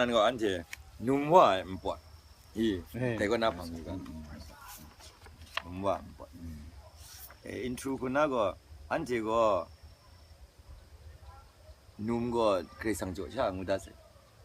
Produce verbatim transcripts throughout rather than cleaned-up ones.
Nan gaw anhte num wa ai npawt, i, eh, dai kaw na hpang yu ga, num wa ai npawt. Eh, intro hku na gaw, anhte gaw num gaw Karai Kasang jaw sha ngu dat sai.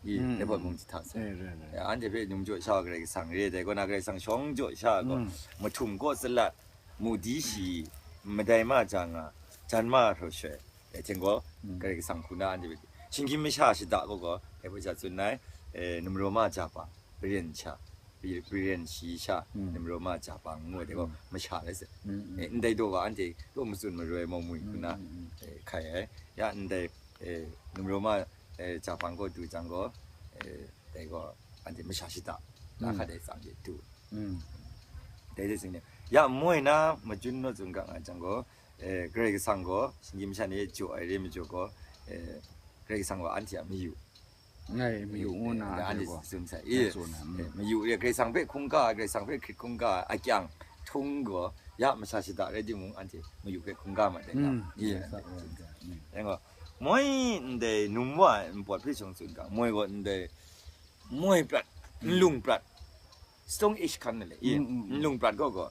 I, mm, dai hpawt mung jahta sai. Eh, rai, rai. Ya, anhte hpe num jaw sha Karai Kasang re, dai kaw na Karai Kasang shawng jaw sha gaw, mm, mahtum kaw tsalat, mu di shi, madai ma ja nga, jan ma hpraw shoi, dai hten gaw, mm, Karai Kasang hku na anhte hpe, shinggyim masha shada gaw gaw, dai hpe ja tsun ai, eh, numraw ma ja pa, baren sha, baren shi sha, mm, numraw ma ja pa ngu ai dai gaw, mm, masha rai sai. Mm, mm. Eh, ndai daw ga anhte, daw matsun maroi mau mwi hku na, mm, mm, mm, eh, hkai ai. Ya ndai, eh, numraw ma, eh, ja pa gaw du jang gaw, eh, dai gaw, anhte masha shada, na, mm, hkat ai tsang de du. Mm. Dai de sing de. Ya moi na majun naw tsun ga nga jang gaw, eh, Karai Kasang gaw, shinggyim masha ni jaw ai re majaw gaw, eh, Karai Kasang gaw anhte a mayu. Ngai, mayu ngu na, eh, anhte gaw tsun sai. Ngai, eh, tsun ai, mm, eh, mayu re, Karai Kasang hpe hkungga, Karai Kasang hpe hkrit hkungga, akyang htung gaw, ya masha shada rai timung, anhte mayu hpe hkungga ma dai na. Mm, i, yes, yes, yes, mm. Yang gaw, moi ndai num wa ai npawt hpe shawng tsun ga, moi gaw ndai moi prat, mm, nlung prat, Stone Age hkan na le, i, mm, mm, mm, nlung prat gaw gaw,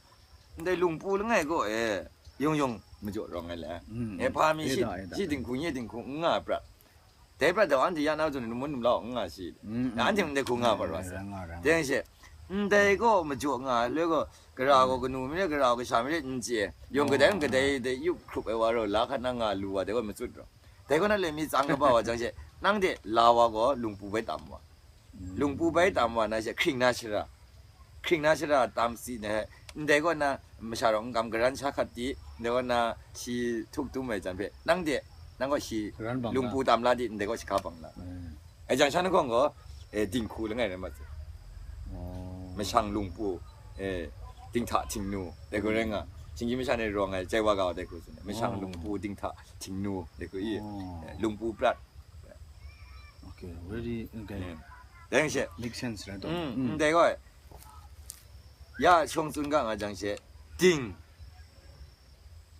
ndai lungpu langai gaw e, yawng yawng majaw rawng ai le, mm, e, mm, hpa mi, e shi, da, e da, shi dinghku, nye dinghku, n nga ai prat. Dai prat daw anhte ya na zawn, num mun num lau n nga shi, mm, mm, anhte ndai hku nga, mm, prat wa sa, nga, ra, nga. Deng she, ndai gaw majaw nga ai, loi gaw, gara gaw, mm, kanu mi re, gara gaw, kasha mi re, n chye, yawng kadai, oh, kadai de yup hkrup ai wa rau, la hkat na nga lu wa, dai gaw matsut rawng. Dai gaw na le mi tsang kaba wa jang she, nang de la wa gaw, lungpu bai tam wa. Lungpu bai tam wa na she, hkring na shara, hkring na shara tam si na, ndai gaw na masha rawng n kam, karan sha hkat di, ndai gaw na shi htuk tum ai jan hpe, nang de, nang gaw shi karan bang la, lungpu tam la di, ndai gaw shi hka bang la. Mm. Ai jang shan hkawng gaw, eh, dinghku langai rai mat sai. Oh. Mashang lungpu, eh, dinghta htingnu, dai hku rai nga, shinggyim masha ni rawng ai, jai wa ga wa dai hku tsun ai. Mashang, oh, lungpu, dinghta htingnu, dai hku i, oh, eh, lungpu prat. Okay, very, okay. Mm. Deng she. Make sense, right? Mm, mm. Ndai gaw, ya shawng tsun ga nga jang she, ding,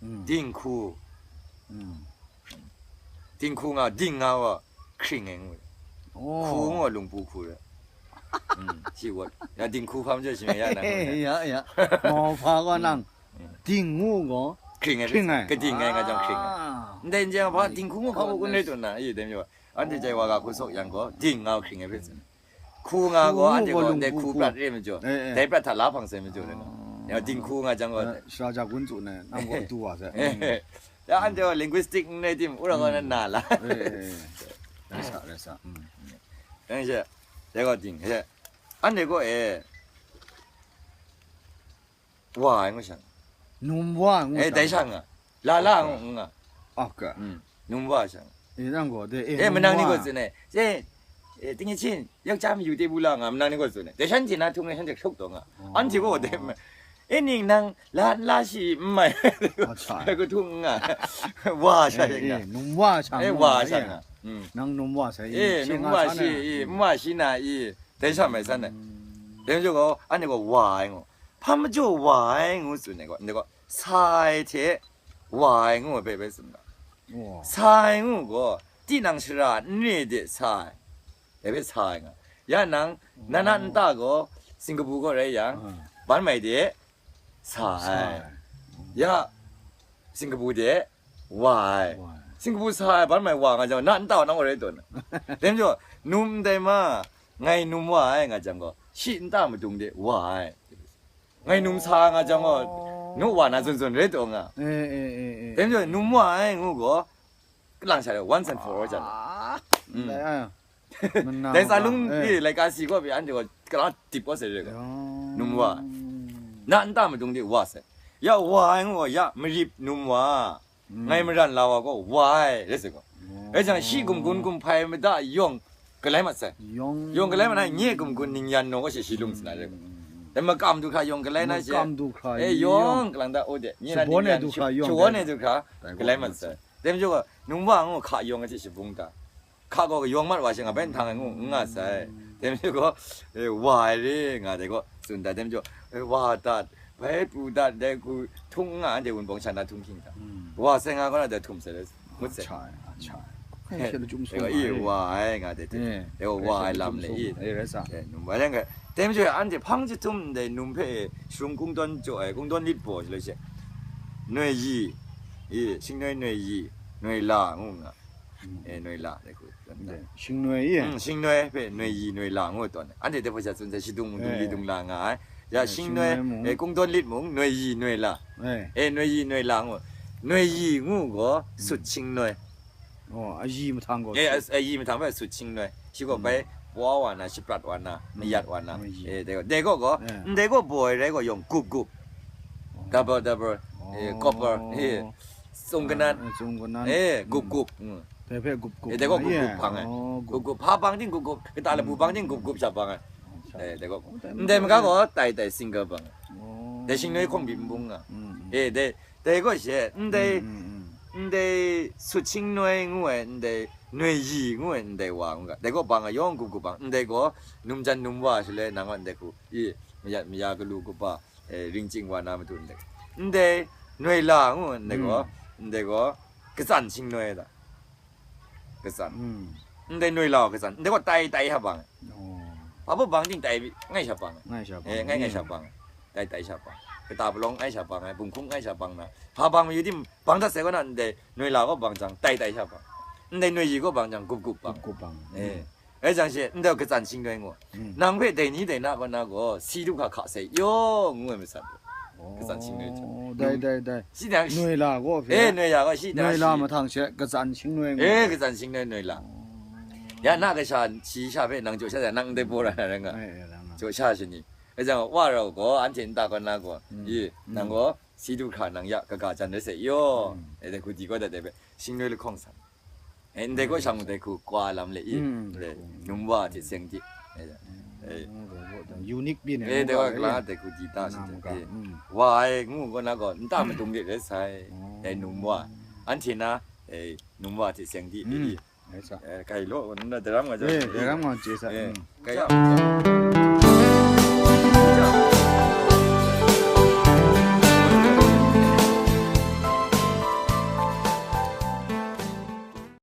mm, dinghku, mm, dinghku nga, ding nga wa, hkring ai ngu. Oh. Hku ngu wa, lungpu hku re. Mm, shi wat. Ya dinghku hpa majaw shi me ya nang. Ya, ya. Mau hpa gaw nang. Mm. Ding ngu gaw, hkring ai, hkring ai. Kading ai nga jang hkring ai. Ah. Ndai n jeng hpa, oh, dinghku ngu hpa, oh, kun rai, yes, tun na, i, dai majaw, anhte jai wa ga hku sawk yang gaw, ding nga hkring ai hpe tsun. Hku nga gaw, hku anhte gaw, gaw, ndai lungpu hku hku prat re majaw, eh, eh, dai prat hta la hpang sai majaw rai nga. Oh. Ya, dinghku nga jang gaw, eh, sara ja gun tsun ai, nang gaw du wa sai. Eh, eh. Ya, anhte gaw linguistic n rai tim, wora gaw, mm, na na la. Eh, eh, eh. Rai sa, rai sa. Mm. Yang she, dai gaw ding, she. Anhte gaw, eh, wa ai ngu shang. Num wa ngu, eh, shang, dai shang a. La la ngu nga. Okay. Mm. Num wa shang. Eh, nang gaw de, eh, eh, num wa. Manang ni gaw tsun ai. Se, eh, tingyi chin, yak cha mayu te bu la nga, manang ni gaw tsun ai. Dai shan hte na htung ai, shan hte hkrup taw nga. Oh. Anhte gaw de, eh, ning nang la, la shi n mai. Acha. Dai hku htung nga. Wa sha, eh, nga. Eh, num wa shang, eh, ngu wa nga, shang, eh, nga. Mm. Nang num wa sai, eh, she num nga wa sa shi, na, eh, mm, num wa shi na, eh. Dai sha mai san ai. Mm. Dai majaw gaw, anhte gaw wa ai ngu. Hpa majaw wa ai ngu tsun ai gaw, ndai gaw, sa ai hte wa ai ngu ai hpe bai tsun ga. Oh. Sa ai ngu gaw, tinang shara n re de sa ai. Dai hpe sa ai nga. Ya nang, na na nta gaw, Singkapu gaw rai yang, ah, ban mai de sa ai. Sa ai. Ya, Singkapu de wa ai. Wa ai. Singkapu sa ai, ban mai wa nga jang, na nta wa nang wa rai taw na. Dai majaw, num ndai ma, ngai num wa ai nga jang gaw, shi nta madung de wa ai. Ngai num sa nga jang gaw, oh, nu wa na zawn zawn rai taw nga. Eh, eh, eh, eh. Dai majaw, num wa ai ngu gaw, kalang sha de, once and for all jan. Ah, mm, ndai, ah. Dai tsa lung, eh, i, laika si gaw pyi, anhte gaw, kalang dip gaw sai re gaw. Ya. Num wa. Na nta madung de wa sai. Ya wa ai ngu gaw, ya marip num wa. Mm. Ngai maran la wa gaw, wa ai, rai sai gaw. Oh. Rai jang, shi gumgun gumhpai mada yawng galai mat sai. Yawng. Yawng galai mat na, nye gumgun ningyan naw gaw she shi lung sina rai gaw. Mm. Dai makam du hkra yawng galai na she. Makam du hkra, eh, yawng, yawng galang da o de. Nye na shabawn e ningyan du hkra, shu-, yawng shabawn e galai, du hkra, galai mat sai. Dai majaw gaw, num wa ngu hka yawng ai hte shabung da. Hka gaw kayawng mat wa she nga bai nhtang ai ngu n nga sai. Dai majaw gaw, eh, wa ai re nga dai gaw tsun dat, dai majaw, eh, wa dat, bai pru dat, dai hku htung n nga, anhte wunpawng sha na htung hkying hta. Mm. Wa sai nga gaw na dai htum sai, ngut sai. Achai, achai. Hpe she lachyum sung ai. I wa ai nga de te. Eh, e wa ai lam le i. Eh, rai sa. Eh, num wa yang ga. Tem je an de phang je tum de num phe shrung kung don jo ai, kung don lit bo le she. Noi yi. I, sing noi noi yi, noi la ngu nga. Eh, noi la de ku. Sing noi i. Mm, sing noi phe noi yi noi la ngu ton. An de de pho sha tsun sa shi dung dung li dung la nga ai. Ya sing noi, eh, kung don lit mung noi yi noi la. Eh, noi yi noi la ngu. Noi yi ngu go sut sing noi. Oh, ayi mahtang gaw. Eh, as- ayi mahtang bai sut sing noi. Shi gaw bai pwa wa na, shaprat wa na, mayat wa na. Eh, dai gaw, dai gaw gaw, ndai gaw boi rai gaw yawng gup gup. Double, double. Eh, copper. Eh, sung kanan. Sung kanan. Eh, gup gup. Mm. Dai hpe gup gup. Eh, dai gaw gup gup hpang ai. Gup gup. Hpa bang ting gup gup. Kata labu bang ting gup gup sha bang ai. Eh, dai gaw. Ndai maga gaw tai tai single bang ai. Dai sing noi hkawng byi n bung nga. Eh, dai Dai gaw she, ndai, ndai sut sing noi ngu ai, ndai noi yi ngu ai, ndai wa ngu ga. Dai gaw bang a yawng gup gup bang, ndai gaw num jan num wa shaloi nang gaw ndai hku, i, mayat maya galu kaba, eh, ring ching wa na matu ndai. Ndai noi la ngu ai, ndai gaw, ndai gaw katsan sing noi da. Katsan. Ndai noi la katsan. Ndai gaw tai tai ha bang. Hpa baw bang ting tai ngai sha bang. Ngai sha bang. Eh, ngai ngai sha bang. Tai tai sha bang. Kata palawng ngai sha bang ai, bunghkum ngai sha bang na. Hpa bang mayu tim bang dat sai kaw na ndai noi la gaw bang jang tai tai sha bang. Ndai noi yi gaw bang jang gup gup bang. Gup bang. Eh. Ai jang she, ndai katsan sing noi ngu. Nang hpe dai ni dai na kaw na gaw, si du hka hka sai, yaw, ngu ai masat. Katsan sing noi jang. Oh, dai, dai, dai. Shi dang shi- Noi la gaw hpe. Eh, noi la gaw shi dang Noi la shi- mahtang she, katsan sing noi ngu. Eh, katsan sing noi noi la. Ya na kasha shi sha hpe nang jaw sha nang ndai baw ra na rai nga. Eh, eh, rai nga. Jaw sha shi ni. Ai jang wa rau gaw, anhte nta kaw na gaw, ye, nang gaw, si du hkra nang ya, kaga jan rai sai, yaw. Eh, dai hku di gaw dat dai hpe, sing noi lahkawng san. Eh, ndai gaw shang dai hku kwa lam le i. Dai, num wa hte seng hte. Eh, eh. Unique byin e, eh, dai wa kala dai hku di ta shi. Wa ai ngu gaw na gaw, nta madung de rai sai. Dai num wa. Anhte na, eh, num wa hte seng hte, eh, i. Rai sa. Eh, kai law, nna daram nga ja. Eh, daram nga je sa. Eh, kai